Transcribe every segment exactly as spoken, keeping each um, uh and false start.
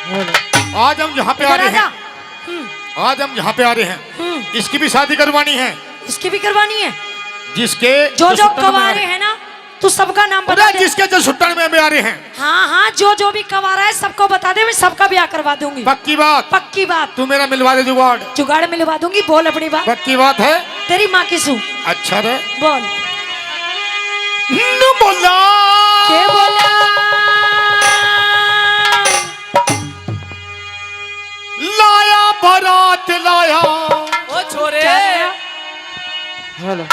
आज हम यहाँ पे आ रहे हैं। हम्म। आज हम यहाँ पे आ रहे हैं। हम्म। इसकी भी शादी करवानी है। इसकी भी करवानी है। जिसके जो जो कवारे हैं ना, तू सबका नाम बता दे। जिसके जो सुट्टन में भी आ रहे हैं। हाँ, हाँ, जो जो भी कवारा है, सबको बता दे, मैं सबका ब्याह करवा दूंगी। पक्की बात? पक्की बात। तू मेरा मिलवा दे जुगाड़। जुगाड़ मिलवा दूंगी, बोल अपनी बात। पक्की बात है? तेरी माँ की सू। अच्छा रे। बोल। नु बोला। के बोला? लाया बारात लाया। ओ छोरे। क्या लाया? हेलो।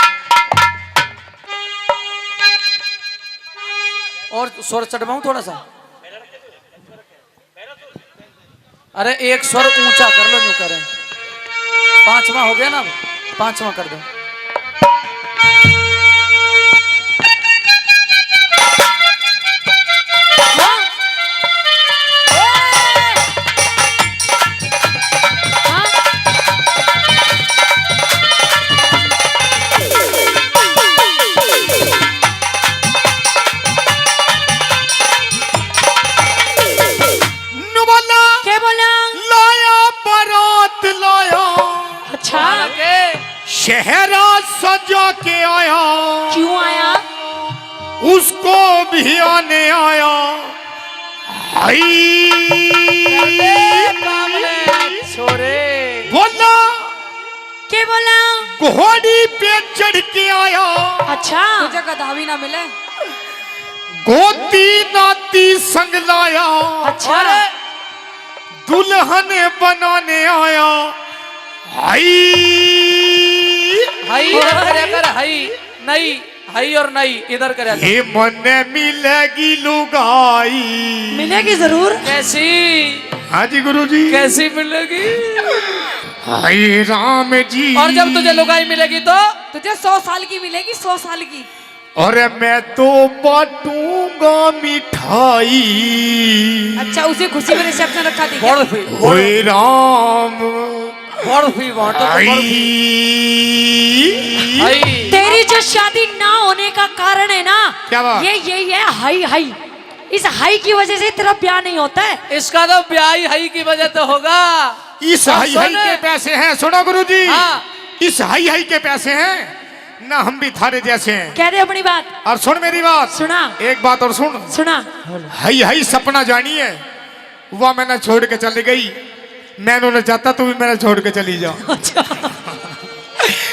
और स्वर चढ़वाऊं थोड़ा सा? अरे, एक स्वर ऊंचा कर लो, न्यू करें। पांचवा हो गया ना, पांचवा कर दो। नु बोला। के बोला? लाया बारात लाया। अच्छा। शहरा सजा के आया। क्यों आया? उसको भी आने आया। हाय। अरे बाप रे, छोरे। बोला। के बोला? घोड़ी पे चढ़ के आया। अच्छा। तुझे गधा भी ना मिले। गोती नाती संग लाया। अच्छा। अरे। दुल्हन बनाने आया। हाय। हाय, इधर करे कर, हाय। नहीं। हाई और नाई इधर करे। ये मन्ने मिलेगी लुगाई। मिलेगी जरूर। कैसी? हाँ जी गुरु जी। कैसी मिलेगी? हाय राम जी। और जब तुझे लुगाई मिलेगी तो? तुझे सौ साल की मिलेगी, सौ साल की। अरे मैं तो बांटूंगा मिठाई। अच्छा, उसी खुशी में रिसेप्शन रखा थी क्या? बर्फी। ओए राम। बर्फी बांटो तो आई। बर्फी। आई। तेरी जो शादी ना होने का कारण है ना, क्या बात? ये यही है, हाई हाई। इस हाई की वजह से तेरा ब्याह नहीं होता है। इसका तो ब्याह ही हाई की वजह तो होगा। इस और हाई हाई सुन। के पैसे हैं, सुनो गुरु जी। हाँ। इस हाई हाई के पैसे हैं ना, हम भी थारे जैसे हैं। कह दे अपनी बात। और सुन मेरी बात। सुना। एक बात और सुन। सुना। हाई हाई सपना जानी है, वह मैंने छोड़ के चली गई। मैं उन्हें चाहता, तू भी मैंने छोड़ के चली जा। अच्छा।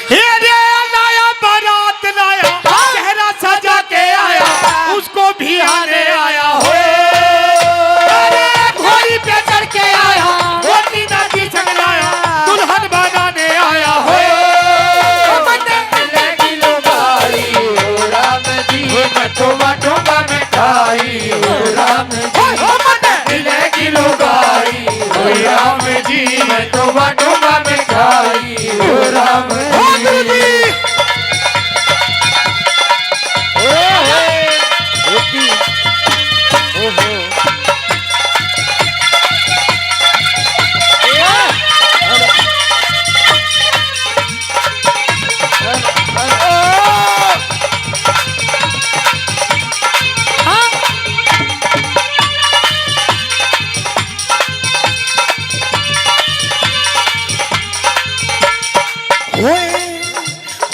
हे रे, लाया बारात लाया, हाँ। चेहरा सजा के आया, उसको भी आने आया हो। अरे, घोड़ी पे चढ़ के आया, घोड़ी नाची संग लाया, दुल्हन बनाने आया हो। मिलेगी लुगाई, ओ राम जी, मैं तो बांटूंगा मिठाई, ओ राम जी। मिलेगी लुगाई, ओ राम जी, मैं तो बांटूंगा मिठाई, ओ राम जी। ओहो। होए,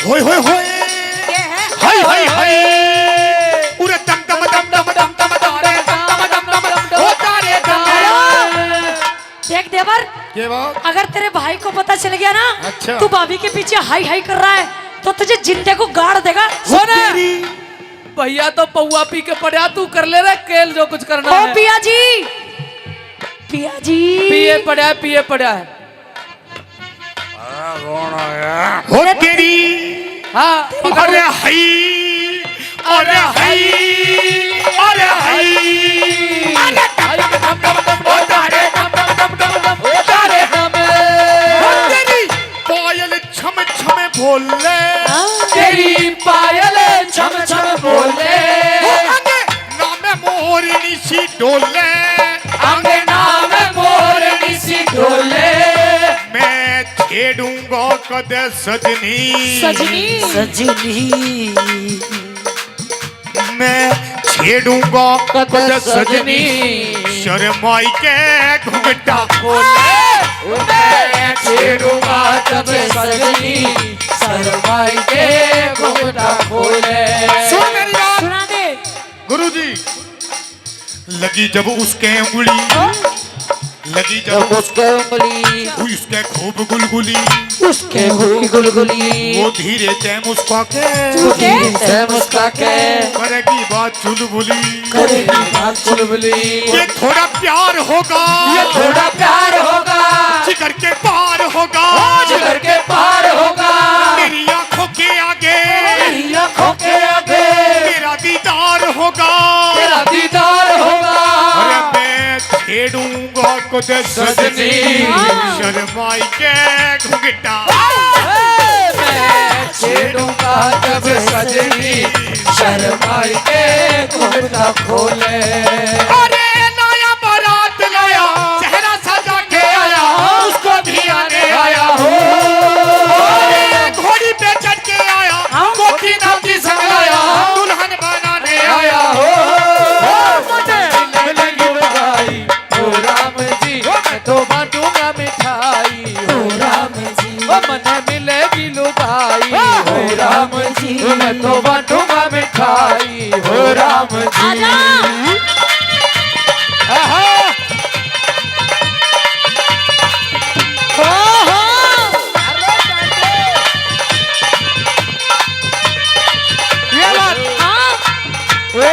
होए, होए, होए। ये है। हाय, हाय, हाय। उरे दम, दम, दम, दम, दम, दम, दम, दम, दम, दम, दम, दम, दम, ओ तारे दम। देख देवर, ये बात? अगर तेरे भाई को पता चल गया ना, अच्छा। तू भाभी के पीछे हाय हाय कर रहा है, तो तुझे जिंदे को गाड़ देगा। सुन। तेरी। भैया तो पौवा पी के पड़ा, तू कर ले रे केल जो कुछ करना ओ है। पिया जी, पिया जी। पिए पड़ा है, पिए पड़ा है। हो तेरी। हाँ, पकड़। अरे हई, अरे हई, अरे हई। अरे टम टम टम टम टम, ओ तारे टम टम टम टम टम, ओ तारे टम। हो तेरी पायल छम छम बोले। हाँ। तेरी पायल छम छम बोले। हो अंगना में मोरनी सी डोले। अंगना में मोरनी सी डोले। मैं छेड़ूंगा कदे सजनी। सजनी। सजनी। मैं छेड़ूंगा कदे कदे सजनी। सजनी। शर्माई के घुंघटा खोले, मैं छेड़ूंगा जब सजनी, शर्माई के घुंघटा खोले। सुन मेरी बात। सुना दे। गुरु जी, लगी जब उसके उंगली, हाँ? लगी जब जब उसके उंगली, हुई उसके खूब गुलगुली, उसके हुई गुलगुली, वो धीरे से मुस्का के, वो धीरे से मुस्का के, करेगी बात चुलबुली, करेगी बात चुलबुली। ये थोड़ा प्यार होगा, ये थोड़ा प्यार होगा, जिगर के पार होगा, जिगर के पार होगा। मेरी आंखों के आगे, मेरी आंखों के आगे, तेरा दीदार होगा, तेरा दीदार होगा। अरे मैं छेड़ूंगा कुछ सजनी, सजनी। हाँ। शर्माई के घुंघटा। ए, मैं छेड़ूंगा जब सजनी, शर्माई के घुंघटा खोले। अरे नया बारात लाया, चेहरा सजा के आया, उसको भी आने आया हो। अरे घोड़ी पे चढ़ के आया, हाँ। गोपी नाथी संग लाया, दुल्हन बनाने आया हो। ओ मुझे मिलेगी लुगाई, ओ राम जी, मैं तो बांटूंगा मिठाई, ओ राम जी। ओ मने मिलेगी लुगाई, ओ राम जी, मैं तो बांटूंगा मिठाई, ओ राम जी। आजा। आहा। ओहो। ये बात। हाँ। ए।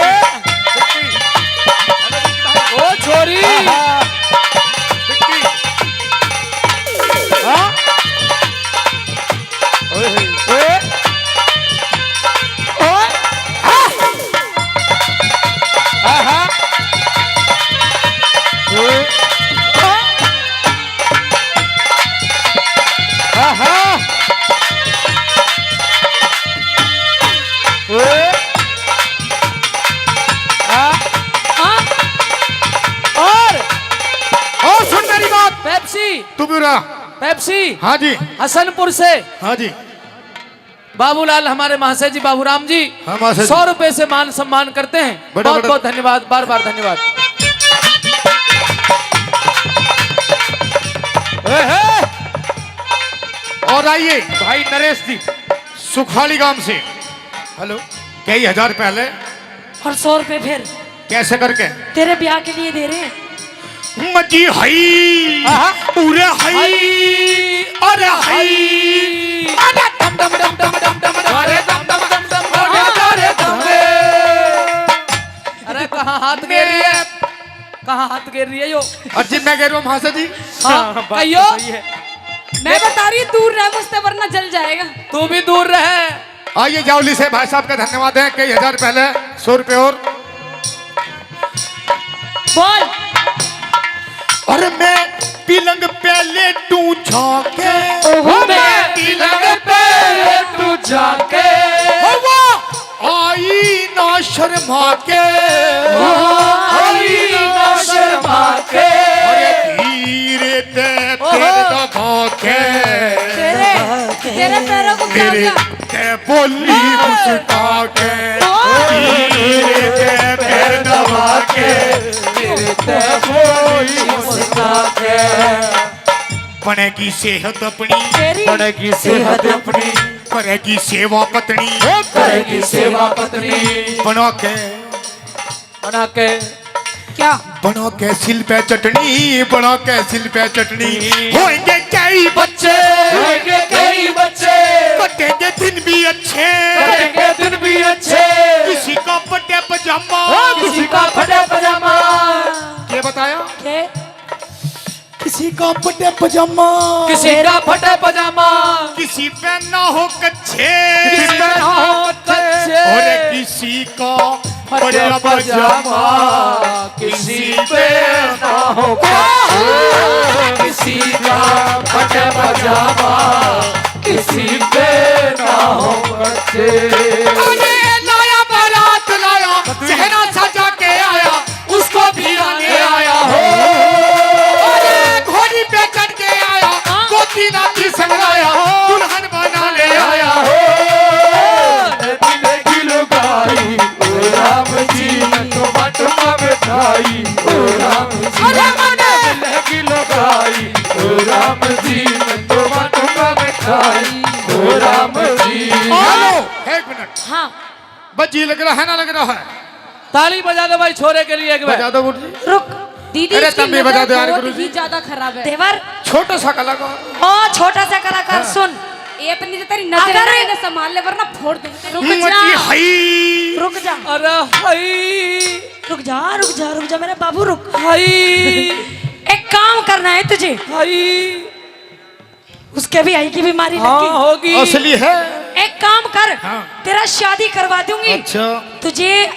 ओ छोरी। हाँ। ओए होए। ओए। ओए। आहा। ओए। आहा। ओए। आ। हाँ। और, और सुन मेरी बात। पेप्सी। तू भी रहा। पेप्सी। हाँ जी। हसनपुर से। हाँ जी। बाबूलाल, हमारे महाशय जी बाबूराम जी, हाँ, महाशय जी। सौ रुपए से मान सम्मान करते हैं। बड़ा, बहुत, बड़ा। बहुत धन्यवाद, बार बार धन्यवाद। ए, हे। और आइए भाई नरेश जी, सुखाली गांव से। हेलो। कई हजार पहले। और सौ रुपए फिर। कैसे करके? तेरे ब्याह के लिए दे रहे हैं। मजी हई, आहा। उरे हई, हई। अरे हई। अरे दम दम दम दम दम दम, अरे दम दम दम दम, अरे दम रे। अरे कहाँ हाथ गेर रही है? कहाँ हाथ गेर रही है यो? और जिन मैं गेर रहा हूँ महाशय जी। हाँ, हाँ, बात कहियो। तो सही है। मैं बता रही, दूर रह मुझसे वरना जल जाएगा। तू भी दूर रह। आइए, जावली से भाई साहब का धन्यवाद है, कई हजार पहले सौ रुपए और। बोल। अरे मैं पलंग पे लेटूं झांके। ओहो, मैं पलंग पे लेटूं झांके। ओ वाह, आई ना शर्मा के। ओ आई ना शर्मा के। अरे धीरे ते ओहो। पैर दबा के। तेरे, तेरे पैरों को क्या तेरे क्या? ते बोली मुस्का के, ओ। धीरे ते पैर दबा के, तेरे ते बोली मुस्का के। बनेगी सेहत अपनी, तेरी बनेगी सेहत अपनी, करेगी सेवा पत्नी, ओ, करेगी सेवा पत्नी। बना के बना के क्या? बना के सिल पे चटनी, बना के सिल पे चटनी। होंगे कई बच्चे, होंगे कई बच्चे। कटेंगे दिन भी अच्छे, कटेंगे दिन भी अच्छे। किसी का फटे पजामा, ओ, किसी का फटे पजामा। के बताया? के? किसी का फटे पजामा, किसी का फटे पजामा, किसी पे ना हो कच्छे, किसी पे ना हो कच्छे। और किसी का फटे फटे पजामा, पजामा, किसी पे ना हो कच्छे। किसी का फटे पजामा, किसी पे ना हो कच्छे। अरे लाया बारात लाया, चेहरा सजा के आया, उसको भी आने आया हो। अरे घोड़ी पे चढ़ के आया, गोपीनाथ जी संग लाया, दुल्हन बनाने आया हो। मिलेगी लुगाई, ओ राम जी, तो बटुआ मिठाई, ओ राम जी। जी, मैं तो बांटूंगा मिठाई, ओ राम जी। हेलो, एक मिनट। हाँ। बस जी लग रहा है ना, लग रहा है? ताली बजा दे भाई छोरे के लिए एक बार। बजा दो गुरु जी। रुक। दीदी, अरे, इसकी तुम भी बजा नजर दो यार, बहुत गुरु ही जी। ज्यादा खराब है। देवर। छोटा सा कलाकार। ओ, छोटा सा कलाकार, हाँ। सुन। ये अपनी तो तेरी नजर अगर है ना, इन्हें संभाल ले वरना फोड़ दूंगी तेरे। रुक जा। मची हई। रुक जा। अरे हई। रुक जा, रुक जा, रुक जा मेरे बाबू, रुक। हई। एक काम करना है तुझे। हई। उसके भी आई की बीमारी हाँ, लगी। होगी। असली है। एक काम कर, हाँ। तेरा शादी करवा दूंगी। अच्छा। तुझे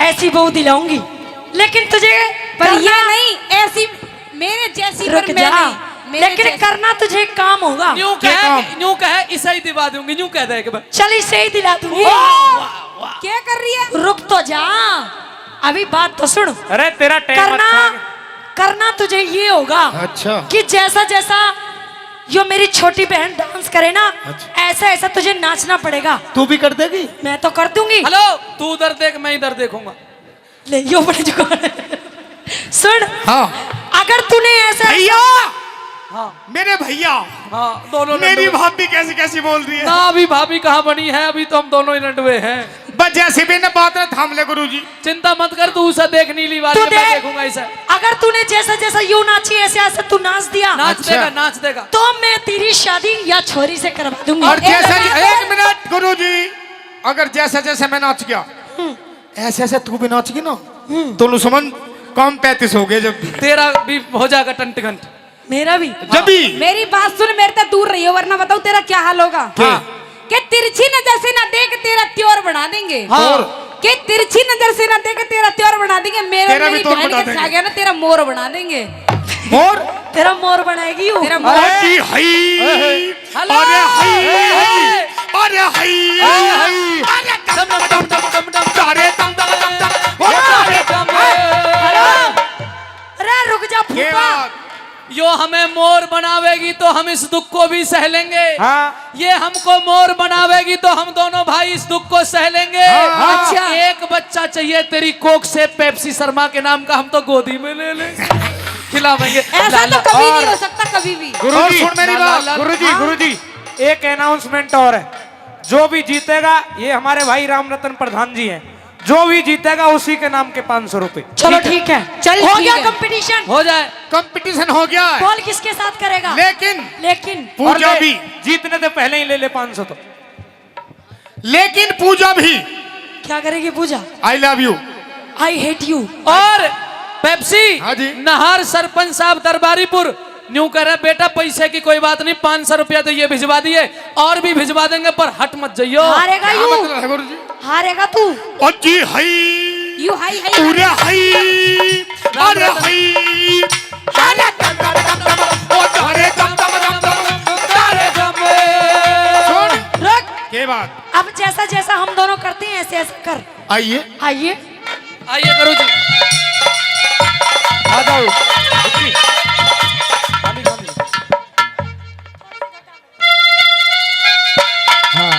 ऐसी बहू दिलाऊंगी, लेकिन तुझे पर करना ये नहीं, ऐसी मेरे जैसी रुक पर मैं जा। नहीं, मेरे लेकिन जैसी। करना तुझे काम होगा। न्यू क्या कहे, काम? न्यू कहे, इसे ही दिवा दूंगी, न्यू कह दे एक बार। चल, इसे ही दिला दूंगी। वाह, वाह, वाह। क्या कर रही है? रुक तो जा, अभी बात तो सुन। अरे, तेरा टाइम करना, अच्छा है। करना तुझे ये होगा अच्छा। कि जैसा जैसा यो मेरी छोटी बहन डांस करे ना, अच्छा। ऐसा ऐसा तुझे नाचना पड़ेगा। तू भी कर देगी? मैं तो कर दूंगी। हेलो, तू उधर देख, मैं इधर देखूंगा। ले, यो बड़े जुगाड़। सुन, हाँ। अगर तूने ऐसा भैया, हाँ। मेरे भैया, हाँ, दोनों मेरी लड्डू। भाभी कैसी कैसी बोल रही है। ना, अभी भाभी कहाँ बनी है, अभी तो हम दोनों ही रंडवे हैं। बस जैसे भी ना बात ना थाम ले गुरु जी। चिंता मत कर, तू उसे देख, नीली वाली तू है, मैं देख, देखूंगा इसे। अगर तूने जैसा जैसा यू नाची, ऐसे ऐसे तू नाच दिया, नाच अच्छा। देगा, नाच देगा। तो मैं तेरी शादी या छोरी से करवा दूंगी। और जैसा, एक मिनट गुरु जी, अगर जैसा जैसा मैं नाच गया, हम्म। ऐसे ऐसे तू भी नाच गई ना, हम्म। तो नु समझ काम पैंतीस हो गए जब भी। तेरा भी हो जाएगा टंट घंट। मेरा भी। जब भी। मेरी बात सुन, मेरे से दूर रहियो, वरना बताऊं तेरा क्या हाल होगा। क्या? हाँ। के तिरछी नजर से ना देख, तेरा त्योर बना देंगे। हाँ। और? के तिरछी नजर से ना देख, तेरा त्योर बना देंगे। मेरा, तेरा भी मेरी त्योर बहन बना के देंगे। खा गया ना, तेरा मोर बना देंगे। मोर? तेरा मोर बनाएगी हूँ। तेरा मोर। अरे की हई। ए, ए। हेलो। अरे हई। ए, ए। अरे हई। ए, हई। अरे दम, दम, दम, दम, दम, दम। अरे दम, दम, दम, दम। ओ, अरे दम, ए। हेलो। अरे रुक जा ये फूफा। बात। यो हमें मोर बनावेगी तो हम इस दुख को भी सह लेंगे। हाँ। ये हमको मोर बनावेगी तो हम दोनों भाई इस दुख को सह लेंगे। हाँ। अच्छा। एक बच्चा चाहिए तेरी कोख से पेप्सी शर्मा के नाम का, हम तो गोदी में ले लेंगे। खिलावेंगे। ऐसा तो कभी नहीं हो सकता, कभी भी। गुरु जी, सुन मेरी बात। गुरु जी, हाँ। गुरु जी, एक अनाउंसमेंट और है। जो भी जीतेगा, ये हमारे भाई राम रतन प्रधान जी हैं, जो भी जीतेगा उसी के नाम के पाँच सौ रुपए। चलो ठीक है। चल, हो गया कंपटीशन। हो जाए। कंपटीशन हो गया है। बॉल किसके साथ करेगा? लेकिन लेकिन पूजा भी। जीतने से पहले ही ले ले पाँच सौ तो। लेकिन पूजा भी। क्या करेगी पूजा? I love you। I hate you। और पेप्सी, हाँ जी। नहार सरपंच साहब दरबारीपुर न्यू कह रहे, बेटा पैसे की कोई बात नहीं, पाँच सौ रुपया तो ये भिजवा दिए, और भी भिजवा देंगे, पर हट मत जाइयो। हारेगा क्या यू। मतलब है गुरु जी? हारेगा तू। ओ जी हई। यू हई हई। पूरे हई। अरे हई। अरे दम दम दम दम। ओ अरे दम दम दम दम। अरे दम। सुन। रुक। के बात? अब जैसा जैसा हम दोनों करते हैं, ऐसे ऐसे कर। आइए। आइए। आइए गुरु जी। आ जाओ। खाली, खाली। हाँ।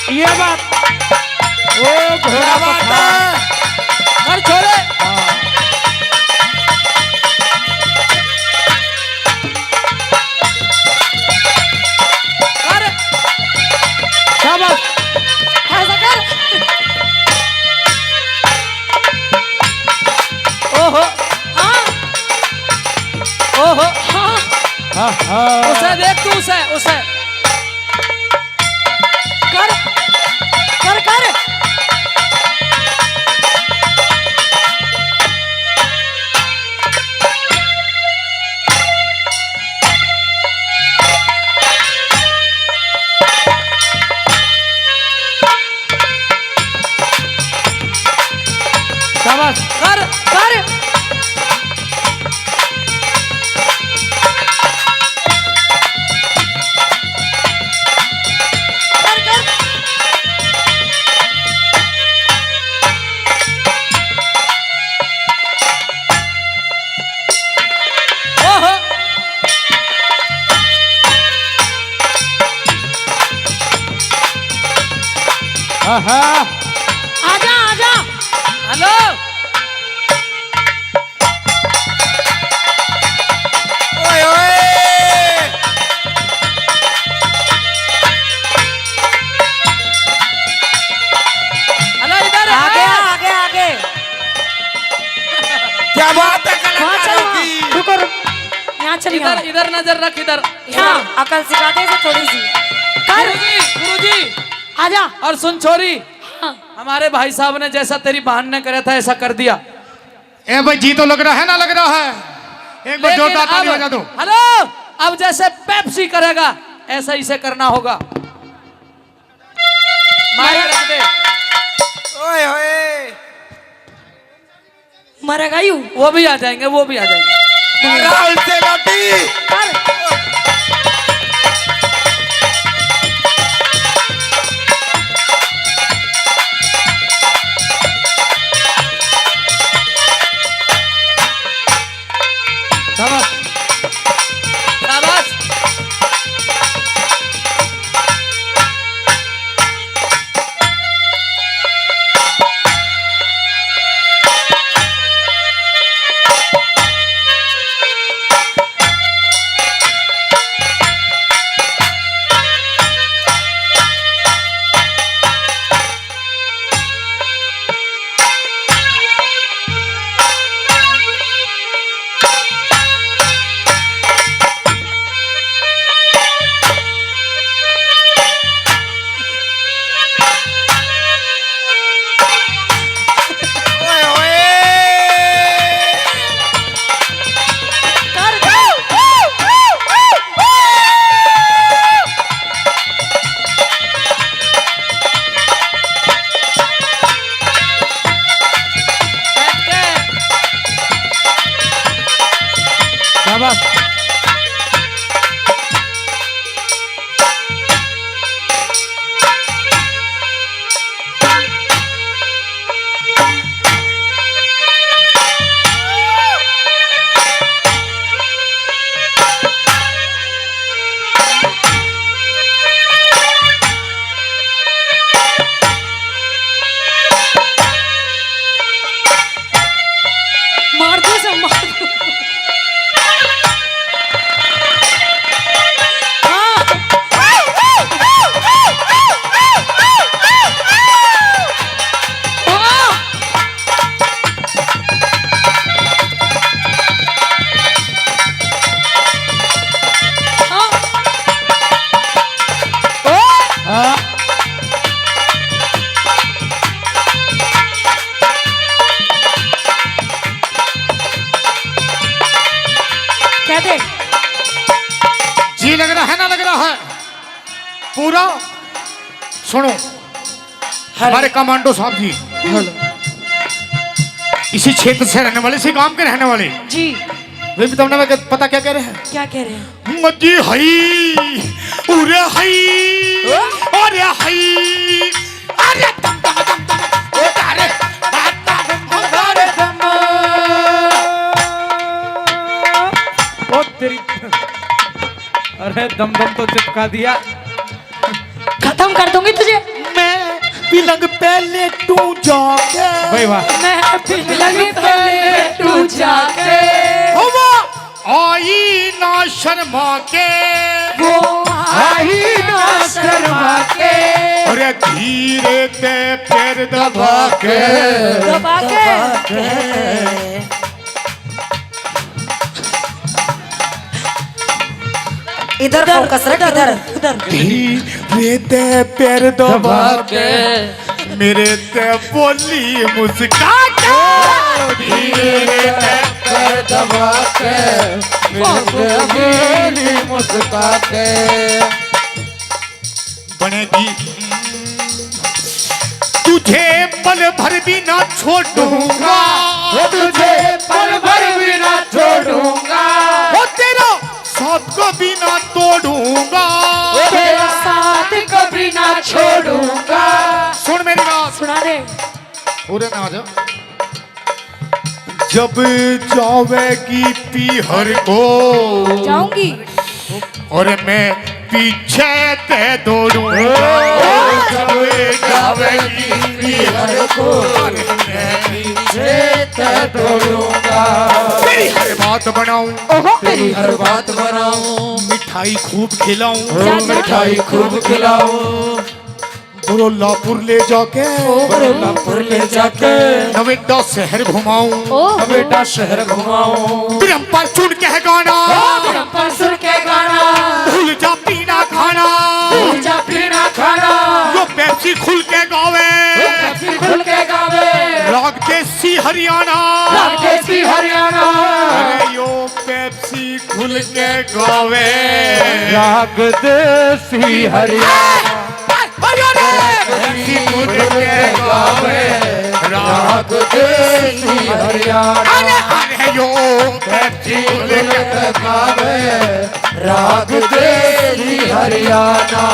ये बात। ओ घोड़ा क्या बात पठान। है। कर छोरे। हाँ। कर। शाबाश। ऐसा कर। ओहो। हाँ। ओहो। हाँ। हाँ, हाँ। उसे देख तू, उसे, उसे। कर, कर, कर। शाबाश। कर, कर। आहा। आजा, आजा। हेलो। ओए, ओए। हेलो, इधर आ गया, आ। आ गया, आ गया। क्या बात है वहाँ चल, कलाकारों वहाँ। की। रुको, रुक। यहाँ चल, इधर, यहाँ। इधर नजर रख, इधर। यहाँ। अकल सिखा दे इसे थोड़ी सी। कर। गुरुजी, गुरुजी। आजा। और सुन छोरी, हाँ। हमारे भाई साहब ने जैसा तेरी बहन ने करा था, ऐसा कर दिया। ए भाई, जी तो लग रहा है ना, लग रहा है? एक बार लेकिन जोरदार ताली अब, बजा दो। हेलो, अब जैसे पेप्सी करेगा, ऐसा इसे करना होगा। माइक रख दे। ओए होए। मरेगा यू। वो भी आ जाएंगे, वो भी आ जाएंगे। राहुल सेनापति। कर। शाबाश। शाबाश। शाबाश। मार दो सब, मार दो। हाँ। हाँ। हाँ। क्या दे? जी लग रहा है ना, लग रहा है पूरा। सुनो, हेलो। हमारे कमांडो साहब जी, हेलो। इसी क्षेत्र से रहने वाले, इसी गांव के रहने वाले। जी। वे भी तुमने मैं पता क्या कह रहे हैं? क्या कह रहे हैं? मजी हई, उरे हई, हाँ? अरे हई, अरे दम दम दम दम, ओ तारे, दम दम दम दम, अरे दम। ओ तेरी, अरे दम दम तो चिपका दिया। खत्म कर दूंगी तुझे। मैं पलंग पे लेटूं जाके। भाई वाह। मैं पलंग पे लेटूं जाके। ओ वाह। आई ना शर्मा के। वो आई ना शर्मा के। अरे धीरे ते पैर दबा के। दबा के। दबा के। इधर इधर, फोकस रख, इधर, इधर। इधर। धीरे ते पैर दबा दबा के। के। मेरे ते बोली मुस्का के। धीरे ते पैर दबा के। मेरे ते बोली मुस्का के। बनेगी। तुझे पल भर भी ना छोड़ूंगा। वो तुझे पल भर भी ना छोड़ूंगा। वो तेरा साथ कभी ना तोड़ूंगा। वो तेरा साथ कभी ना छोड़ूंगा। सुन मेरी बात। सुना दे। पूरे ना आ जाओ। जब जावेगी पीहर को जाऊंगी। और मैं पीछे ते दौड़ूंगा। जब जावेगी तोड़ूंगा। तेरी हर बात बनाऊं। ओहो। तेरी हर बात बनाऊं। मिठाई खूब खिलाऊं। जा, जा। मिठाई खूब खिलाऊं। बरोलापुर ले जाके। ओ। बरोलापुर ले जाके। नवेंदा शहर घुमाऊं। ओ। नवेंदा शहर घुमाऊं। ब्रह्मपाल सुन के गाना। ओ, ब्रह्मपाल सुन के गाना। भूल जा पीना खाना। भूल जा पीना खाना। यो पेप्सी खुल के गावे। यो पेप्सी खुल के गावे। राग देसी हरियाणा। राग देसी हरियाणा। अरे यो पेप्सी खुल के गावे। राग देसी हरियाणा। अरे रे! पेप्सी खुल के गावे। राग देसी हरियाणा। अरे, अरे यो पेप्सी खुल के गावे। राग देसी हरियाणा।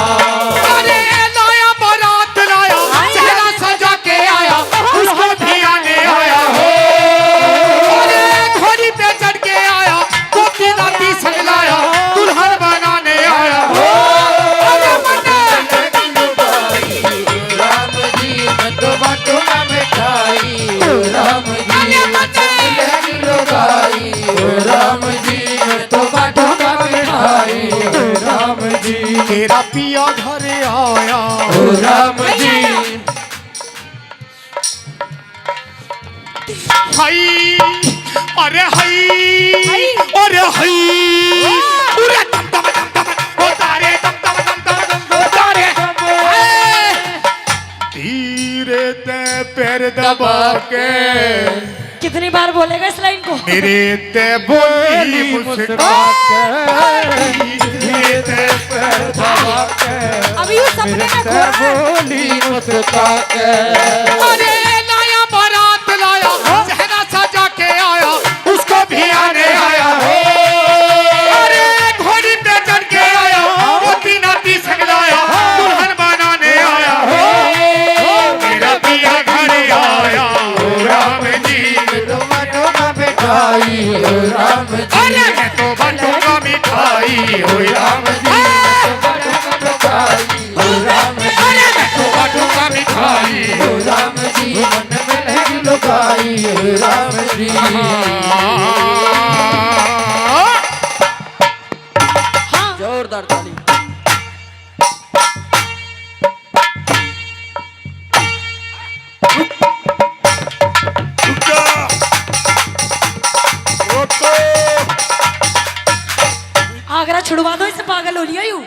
अरे लाया बारात लाया, चेहरा सजा के आया, उसको भी आने आया हो। अरे घोड़ी पे चढ़ के आया, गोपी नाती संग लाया, दुल्हन बनाने आया हो। अरे मन्ना। राम जी, मैं तो बांटूंगा मिठाई। राम जी, अरे मन्ना। लुगाई। राम जी, मैं तो बांटूंगा मिठाई। राम जी, तेरा पिया घर आया। राम जी। हाय, अरे हाय, हाय। अरे हाय। ओ। अरे दम दम दम दम, ओ तारे दम दम दम दम दम, ओ तारे। हाय। धीरे ते पैर दबा के। कितनी बार बोलेगा इस लाइन को? मेरे ते बोली मुस्का के। मेरे ते पैर दबा के। अभी उस सपने में खो रहा है। बोली मुस्का के। अरे लाया बारात लाया, चेहरा सजा के आया, उसको भी आने आया हो। अरे घोड़ी पे चढ़ के आया, वो तीना पीछे लाया, दुल्हन बनाने आया हो। मेरा पिया घर आया, ओ राम जी। मैं तो बांटूंगा मिठाई, ओ राम जी। अरे मैं तो बांटूंगा मिठाई, ओ राम जी। हाँ। मिठाई, ओ राम जी। अरे मैं तो बांटूंगा मिठाई। ओ राम जी, मन में लगी लुगाई, ओ राम जी। हाँ। जोरदार ताली। रुक जा। रोको। आगरा छुड़वा दो, इससे पागल हो लिया यू।